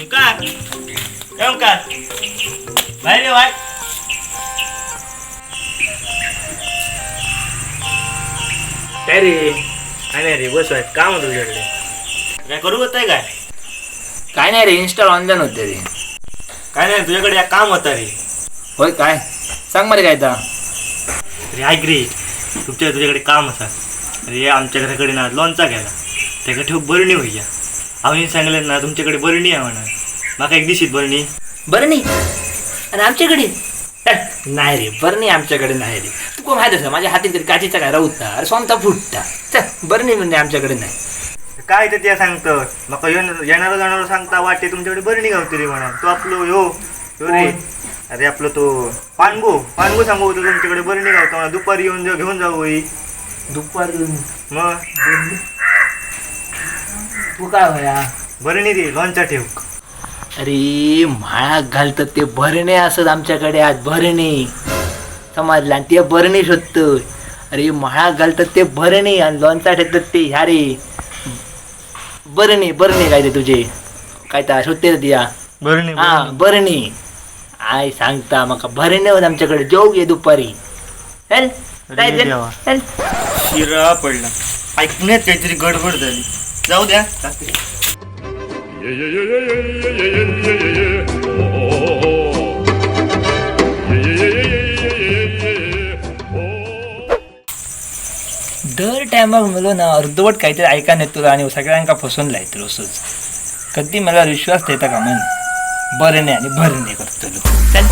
ओंकार, ए ओंकार, बाहेर ये बाहेर. काय रे? काय नाही रे, बस बाहेर. काम होतं तुझ्याकडे. काय करू होत काय? काय नाही रे, इन्स्टॉल ऑनलाईन होते रे. काय नाही, तुझ्याकडे एक काम होतं रे. होय, काय सांग मरे, काय ता? अरे ऐक रे, तुझ्याकडे काम असा. अरे आमच्या घराकडे ना लोणचा घ्यायला त्याका ठेव बरणी होईया. आम्ही सांगले ना तुमच्याकडे बरणी आहे म्हणा. माका एक दिशीत बरणी. बरणी आणि आमच्याकडे नाही रे, बरणी आमच्याकडे नाही रे. तुका माहित असा माझ्या हातीत कधी काचेचा काय राहता, अरे सोमता फुटता. चल, बरणी म्हणजे आमच्याकडे नाही. काय ते त्या सांगतं माका, येणारो जाणारो सांगता वाटे तुमच्याकडे बरणी गावतली रे म्हणा. तो आपलो ह्यो ह्यो रे. अरे आपलं तो पानगो पानगो सांगू होतो तुमच्याकडे बरणी गावता म्हणा. दुपारी येऊन जाऊ, घेऊन जाऊ होई. दुपारी? मग. तू काय होया? बरणी रे, लोणचा ठेव. अरे म्हाळाक घालतात ते भरणे असत आमच्याकडे आज, भरणे समजलं? आणि ते भरणे शोधतोय. अरे म्हाळाक घालतात ते भरणे आणि लोणचा ठेवतात ते ह्या रे बरणे. बरणे काय ते तुझे काय ता शोधते ती या. बरणी. हा बरणी I सांगता माका, भरणे होत आमच्याकडे. जेऊ ये दुपारी, चल. अरे चल, चल, देवा. चल. शिरा पडला. ऐकण्यात काहीतरी गडबड झाली. जाऊ द्या. Yeah, yeah, yeah, yeah, yeah, yeah, yeah, yeah, yeah. Oh, oh, oh. Yeah, yeah, yeah, yeah, yeah, yeah, yeah, yeah. Oh. दर टायमाक मेलो ना अर्धवट काहीतरी ऐका नाही तुला आणि सगळ्यांका फसवून लायतलो असंच. कधी मला विश्वास देता का मन? बरं नाही आणि बरं नाही करतलो. चल.